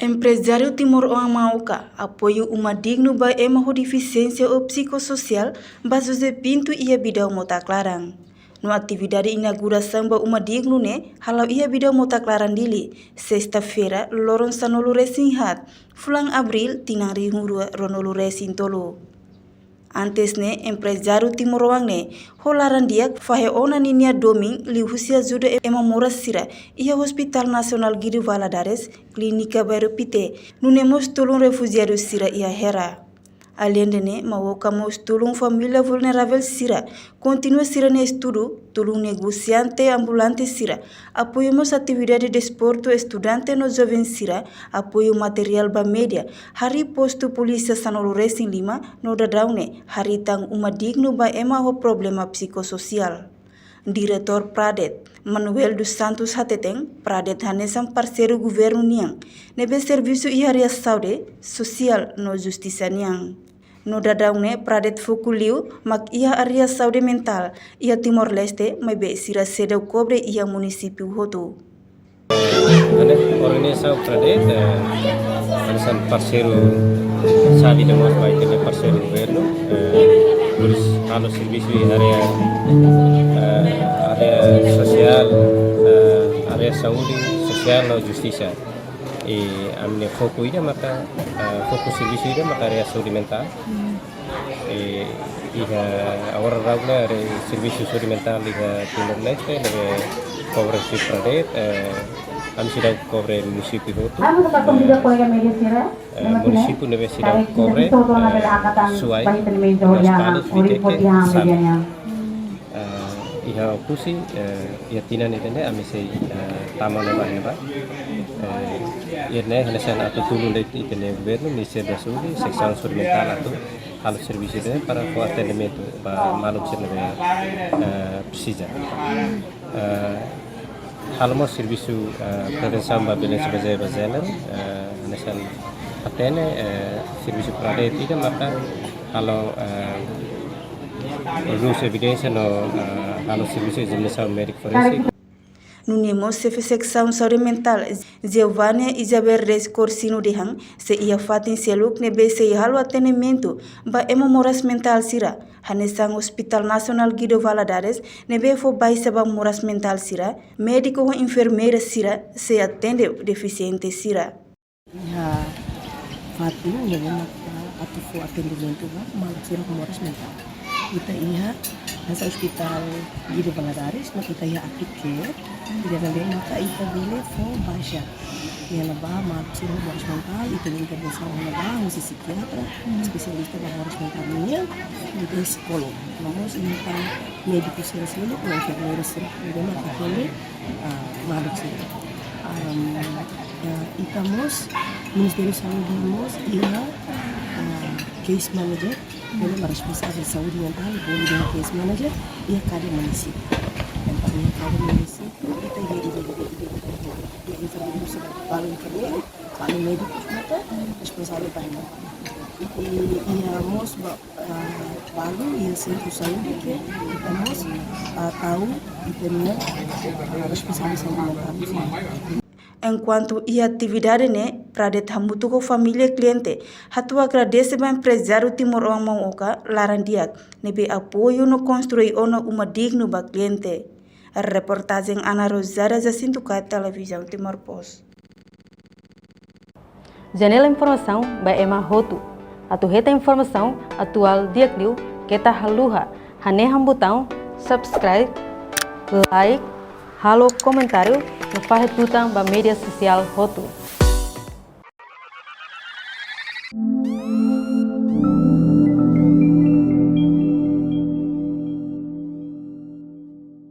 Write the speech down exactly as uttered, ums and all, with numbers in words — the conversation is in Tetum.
Emprezáriu timoroan Maoka apoiu uma dignu ba ema ho defisiénsia ou psikososiál ba José Pinto iha Bidau Mota Klaran. No atividade inaugurasaun ba uma dignu ne'e hala'o iha Bidau Mota Klaran Dili, sesta-feira, loron sanulu-resin-haat, fulan Abríl, tinan rihun rua ruanulu-resin-tolu. Antes ne'e, emprezáriu timoroan ne'e ho laran di'ak fahe ona ninia domin liuhusi ajuda ema moras sira iha Hospital Nasionál Guido Valadares, Klínika Bairru Pité, nune'e mós tulun refujiadu sira iha Hera. Aleinde ne'e, Maoka mós tulun família vulneravel sira, kontinua sira-nia estudu, tulun negosiante ambulante sira, apoiu mós atividade desportu estudante no joven sira, apoiu materiál ba média, harii postu polísia sanulu-resin-lima, no daudaun ne'e harii tan uma dignu ba ema ho problema psikososiál. Diretór Pradet, Manuel dos Santos hateten, Pradet hanesan parseiru governu nian, ne'ebé servisu iha área saúde, sosiál no justisa nian. No daudaun ne'e Pradet foku liu mak iha área saúde mentál iha Timor-Leste, maibé sira seidauk kobre iha munisípiu hotu. Ane organizasaun Pradet, eh, hanesan parseiru sabi de mós ba ita-nia parseiru governu, eh, hodi halo servisu iha área, eh, área sosiál, eh, área saúde, sosiál no justisa. I ami-nia foku ida maka, eh, foku servisu ida maka área saúde mentál. I iha agora daudaun ne'e área servisu saúde mentál iha Timor-Leste ne'ebé kobre husi Pradet, eh, ami seidauk kobre munisípiu hotu. Vamos a convidar, eh, kolega média sira, eh, munisípiu ne'ebé seidauk kobre, eh, Suai, Lospalos, Viqueque, Same. Eh, iha Oekusi, eh, iha tinan ida-ne'e ami sei, eh, tama no ba ne'ebá. Eh, iha ne'e hanesan atu tulun de'it ita-nia governu, Ministériu da Saúde, seksaun saúde mentál atu halo servisu ida-ne'e para fó atendimentu ba maluk sira ne'ebé, eh, presiza. Eh, halo mós servisu, eh, prevensaun ba violénsia bazeada ba jéneru, eh, hanesan hatene, eh, servisu Pradet ida maka halo, eh, produz evidénsia no, eh, halo servisu ezaminasaun médiku forénsiku. Nune'e mós xefe seksaun saúde mentál, Giovânia Isabel Reis Corsino dehan, sei iha fatin seluk ne'ebé sei halo atendimentu ba ema moras mentál sira, hanesan Hospital Nasionál Guido Valadares, ne'ebé fó baixa ba moras mentál sira, médiku ho enfermeira sira sei atende defisiente sira. Iha fatin ne'ebé maka atu fó atendimentu ba maluk sira ho moras mentál. Ita iha hanesan Hospital Guido Valadares, no ita iha Acute Care, ida-ne'ebé maka ita bele fó baixa iha ne'ebá maluk sira ho moras mentál, ita bele intervensaun iha ne'ebá, husi psikiatra, espesialista ba moras mentál nian, no mós psikólogu. No mós iha tan médiku sira seluk, no enfermeira sira, ne'ebé maka atende, ah, maluk sira. Am, ah, ita mós, Ministériu Saúde mós iha, ah, case manager, ne'ebé mak responsavel saúde mentál, bolu dehan case manager, iha kada munisípiu. Entaun iha kada munisípiu, ita iha, iha, iha enfermeiru sira, balu enfermeiru, balu médiku, maka responsavel ba ema. I, iha mós ba, ah, balu iha sentru saúde ke ita mós, ah, tau ita-nia, ah, responsavel saúde mentál. Enkuantu iha atividade ne'e, Pradet hamutuk ho família kliente atu agradese ba emprezáriu timoroan Maoka laran di'ak ne'ebé apoiu no konstrui ona uma dignu ba kliente. Reportajen Ana Rosada, Jacinto Kai, Televizaun Timor Post. Janela informasaun ba ema hotu. Atu hetan informasaun atuál di'ak liu, keta haluha hanehan butaun subscribe, like, halo komentáriu, no fahe tutan ba média sosiál hotu.